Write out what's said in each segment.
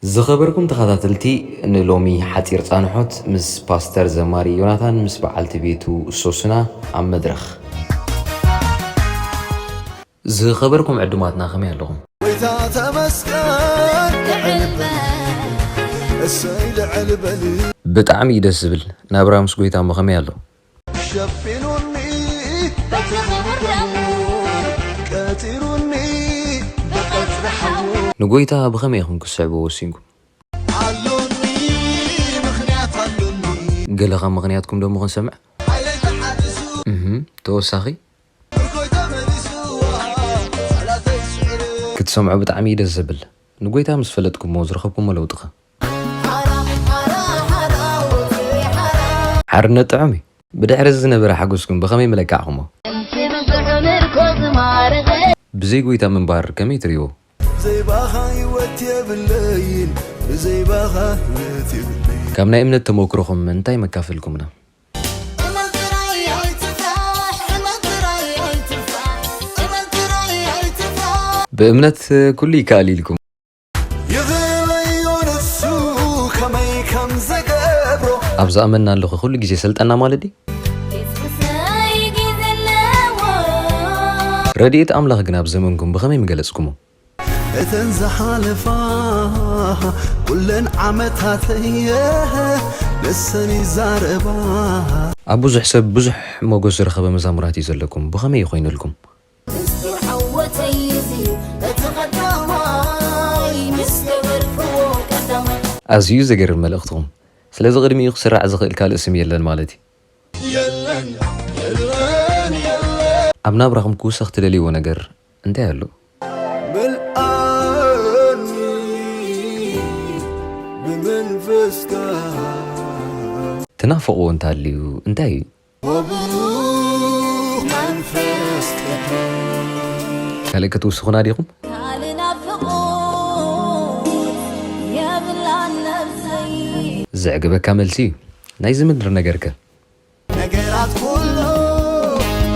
ዝኸበርኩም ተኸታተልቲ፣ ንሎሚ ሓጺር ጻንሖት ምስ ፓስተር ዘማሪ ዮናታን ምስ በዓልቲ ቤቱ ሶስና ኣብ መድረኽ። ዝኸበርኩም ዕዱማትና ከመይ ኣለኹም? ጎይታ ተመስገን፣ ልዕል በል፣ እሰይ ልዕል በል። ብጣዕሚ እዩ ደስ ዝብል። ናብራ ምስ ጎይታ እሞ ከመይ ኣሎ? ሸፊኑኒ በቲ ክቡር ደሙ፣ ቀጺሩኒ ብቐጽሪ ሓዉ። ንጎይታ ብኸመይ ኢኹም ክትስዕብዎ ወሲንኩም? ኣሎኒ፣ ምኽንያት ኣሎኒ። ገለ ካብ ምኽንያትኩም ደሞ ክንሰምዕ? ሓይለይ ተሓዲሱ። እህም፣ ተወሳኺ? ብርኮይ ተመሊሱ። ጸላተይ ስዒሩ። ክትሰምዑ ብጣዕሚ እዩ ደስ ዘብል። ንጎይታ ምስ ፈለጥኩሞ ዝረኸብኩሞ ለውጢ ኸ? ሓራ፣ ሓራ፣ ሓራ፣ ወፂ፣ ሓራ። ሓርነት ጥዑም እዩ። ብድሕሪ እዚ ዝነበረ ሓጎስኩም ብኸመይ መለካዕኹሞ? ከምቲ ብዙሕ ምርኮ ዝማረኸ። ብዘይ ጎይታ ምንባር ከመይ ትርእይዎ? ዘይባኻ ህይወት የብለይን፣ ብዘይባኻ ህይወት የብለይን። ካብ ናይ እምነት ተመክሮኹም እንታይ መካፈልኩምና? እመን ጥራይ ኣይትፍራሕ፣ እመን ጥራይ ኣይትፍራሕ፣ እመን ጥራይ ኣይትፍራሕ። ብእምነት ኩሉ ይከኣል ኢልኩም። ይኽእለዮ ንሱ ከመይ ከም ዘገብሮ። ኣብ ዝኣመንናሉ ኩሉ ግዜ ሰልጠና ማለት ድዩ? የሱሰይ ግዜ ኣለዎ። ረድኤት ኣምላኽ ግን ኣብ ዘመንኩም ብኸመይ ምገለጽኩሞ? እተን ዝሓለፋ ኩለን ዓመታተየ ንሰን ይዛረባ። ኣብ ብዙሕ ሰብ ብዙሕ ሞገስ ዝረኸበ መዛሙራት እዩ ዘለኩም። ብኸመይ ይኾይነልኩም? ንሱ ዓወተይ እዚ እቲ ቀዳማይ ምስ ገበርክዎ ቀዳማይ። ኣዝዩ ዘገርም መልእኽትኹም። ስለዚ ቅድሚኡ ክስራዕ ዝኽእል ካልእ ስም የለን ማለት እዩ። የለን፣ የለን፣ የለን። ኣብ ናብራኹም ክውሰኽ ትደልይዎ ነገር እንታይ ኣሎ? መልኣኒ ብመንፈስካ። ትናፍቕዎ እንተሃልዩ እንታይ እዩ? ወብሩኽ መንፈስ ቅዱስ። ካልእ ክትውስኹና ዲኹም? ካልእ ናፍቖት የብላን ነብሰይ። ዘዕግበካ መልሲ እዩ። ናይዚ ምድሪ ነገርከ? ነገራት ኩሉ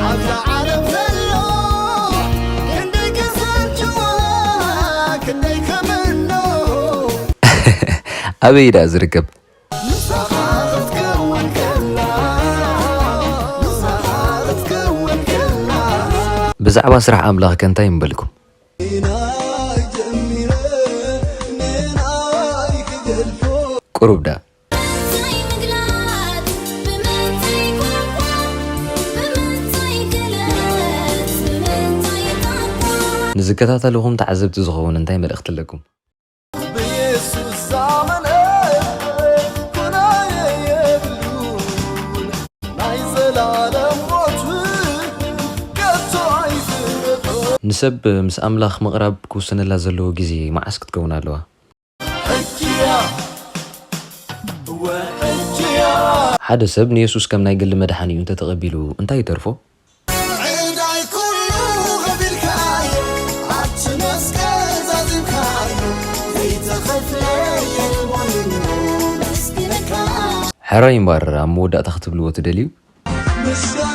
ኣብዛ ዓለም ዘሎ ክንደይ ክሰልችዋ፣ ክንደይ ክምኖ። ኣበይ ደኣ ዝርከብ? ንስኻ ክትከውን ከላ፣ ንስኻ ክትከውን ከላ። ብዛዕባ ስራሕ ኣምላኽ ከ እንታይ ምበልኩም? ንናይ ጀሚረ፣ ንናይ ክገድፎ። ቁሩብ ደኣ። ብምንታይ ምግላጽ፣ ብምንታይ ኮንካ፣ ብምንታይ ግለጽ፣ ብምንታይ ጣንካ። ንዝከታተልኹም ተዓዘብቲ ዝኸውን እንታይ መልእኽቲ ኣለኩም? ብየሱስ ዝኣመነ ኩናየ የብሉን፣ ናይ ዘላለም ሞት ከቶ ኣይፍረዶ። ንሰብ ምስ ኣምላኽ ምቕራብ ክውሰነላ ዘለዎ ግዜ መዓስ ክትከውን ኣለዋ? ሕጂያ፣ እወ፣ ሕጂያ። ሓደ ሰብ ንየሱስ ከም ናይ ግሊ መድሓኒኡ እንተተቐቢሉ እንታይ ይተርፎ? ዕዳይ ኩሉ ከፊልካዮ፣ ኣብቲ መስቀል ዛዚምካዮ፣ ዘይተኸፍለ የልቦን እሞ መስግነካ። ሕራይ እምበኣር ኣብ መወዳእታ ክትብልዎ ትደልዩ? ምስጋና